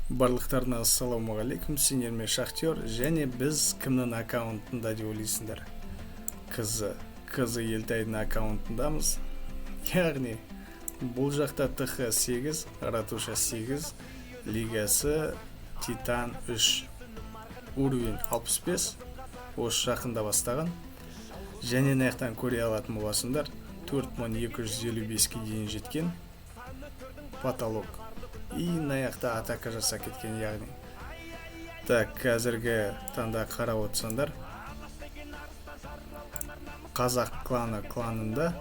Барлықтарына ассалаумағалейкум! Сендермен Шахтер. Және біз кімнің аккаунтында деп ойлайсыңдар? Кз Кз Елтайдың аккаунтындамыз. Яғни бұл жақта ТХ 8, ратуша 8, лигасы Титан 3, уровень 65, осы жақында бастаған. Және мына жақтан көре алатын боласыңдар, 4255-ке дейін жеткен потолок. И мына жақта атака жасап кеткен. Яғни, так, қазіргі таңда қарап отырсаңдар, қазақ кланы кланында,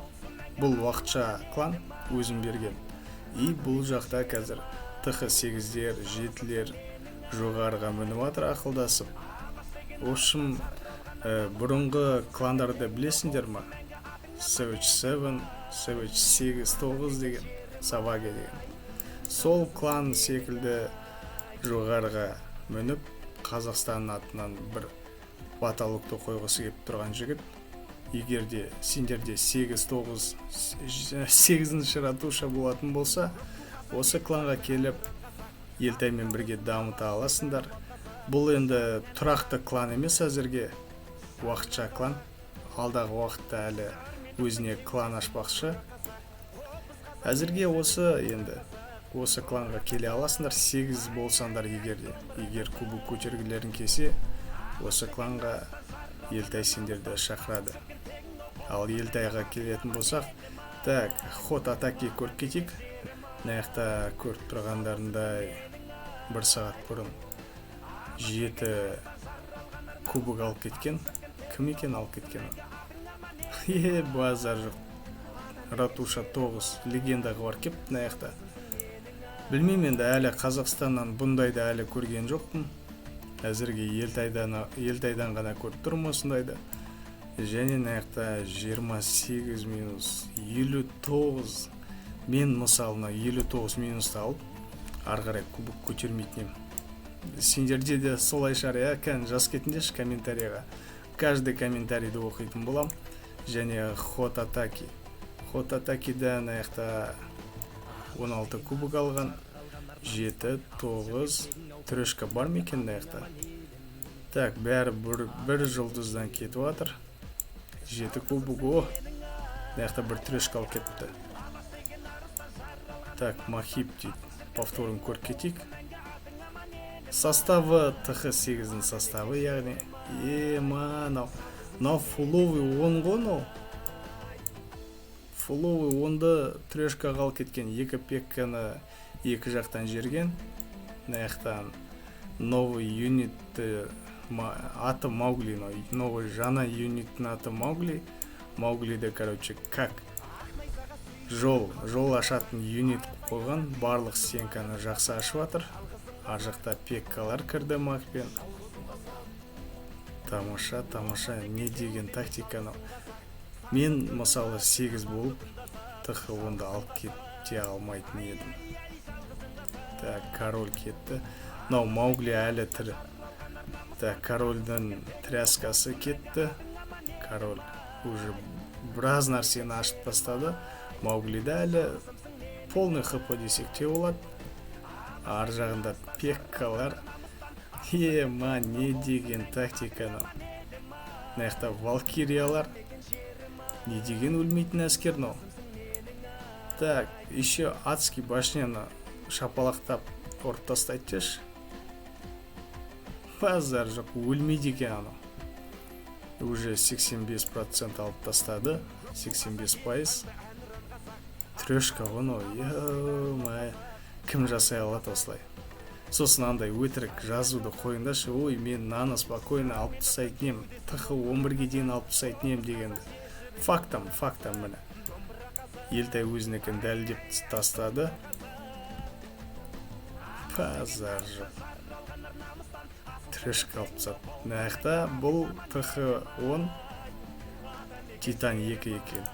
бұл уақытша клан, өзім берген. И бұл жақта қазір ТХ сегіздер, жетілер жоғарыға мініп жатыр ақылдасып. В общем, бұрынғы кландарды білесіңдер ма? Savage 7, Savage 8, 9 деген, Савага деген. Сол клан секілді жоғарыға мініп, Қазақстан атынан бір потолокты қойғысы келіп тұрған жігіт. Егер де сендерде 8, 9, 8 ратуша болатын болса, осы кланға келіп, Елтаймен бірге дамыта аласыңдар. Бұл енді тұрақты клан емес, әзірге уақытша клан. Алдағы уақытта әлі өзіне клан ашпақшы. Әзірге осы, енді осы кланға келе аласыңдар 8 болсаңдар. Егер де, егер кубок көтергілерің келсе, осы кланға Елтай сендерді шақырады. Ал Елтайға келетін болсақ, так, ход атаки көріп кетейік. Мына жақта көріп тұрғандарындай, бір сағат бұрын жеті кубок алып кеткен. Кім екен алып кеткен? Е, базар жоқ, ратуша 9, легендаға барып келіпті мына жақта. Білмеймін енді, әлі Қазақстаннан бұндайды әлі көрген жоқпын. Әзірге Елтайдан ғана көріп тұрмын осындайды. Және мына жақта 28 минус, 59. Мен, мысалы, мына 59 минусты алып, ары қарай кубок көтермейтін едім. Сендерде де солай шығар, иә? Кәне, жазып кетіңдерші комментарийға, каждый комментарийді оқитын боламын. Және ход атаки, ход атакида мына жақта 16 кубок алған, 7, 9, трешка бар ма екен мына жақта? Так, бәрі бір жұлдыздан кетіп жатыр. Жеті кубок. О, мына жақта бір трешка алып кетіпті. Так, Махип дейді. Повторын көріп кетейік. Составы ТХ 8-дің составы, яғни. Е, мынау, мынау фуловый 10 ғой. Мынау фуловый 10-ды трешкаға алып кеткен. Екі пекканы екі жақтан жерген. Мына жақтан новый юнитті, аты Маугли. Мынау новый, жаңа юниттің аты Маугли. Мауглиді, короче, как жол ашатын юнит қылып қойған. Барлық стенканы жақсы ашып жатыр. Ар жақта пеккалар кірді магпен. Тамаша, тамаша! Не деген тактика анау! Мен, мысалы, 8 болып, ТХ 10-ды алып кете алмайтын едім. Так, король кетті. Мынау Маугли әлі тірі. Так, корольдің тряскасы кетті. Король уже біраз нәрсені ашып тастады. Мауглиде әлі полный хп десек те болады. Ар жағында пеккалар. Ема, не деген тактика анау! Мына жақта валкириялар. Не деген өлмейтін әскер мынау! Так, еще адский башняны шапалақтап ұрып тастайды деші. Базар жоқ, өлмейді екен анау. Уже 85% алып тастады, 85%. Трешка ғой мынау. Е, кім жасай алады осылай? Сосын андай өтірік жазуды қойыңдаршы: «Ой, мен мынаны спокойно алып тастайтын едім, ТХ 11-ге дейін алып тастайтын едім» дегенді. Фактом, фактом, міне, Елтай өзінікін дәлелдеп тастады. Базар жоқ, трешка алып тастады. Мына жақта бұл ТХ 10, Титан 2 екен.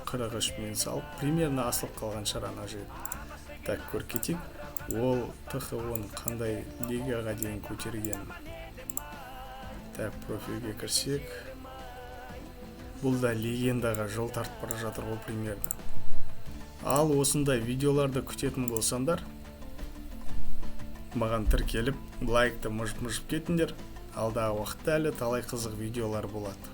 43 минут алып, примерно асылып қалған шығар ана жігіт. Так, көріп кетейік, ол ТХ 10 қандай лигаға дейін көтерген. Так, профильге кірсек, бұл да легендаға жол тартып бара жатыр ғой примерно. Ал осындай видеоларды күтетін болсаңдар Маған тіркеліп, лайкты мыжып мыжып кетіңдер. Алдағы уақытта әлі талай қызық видеолар болады.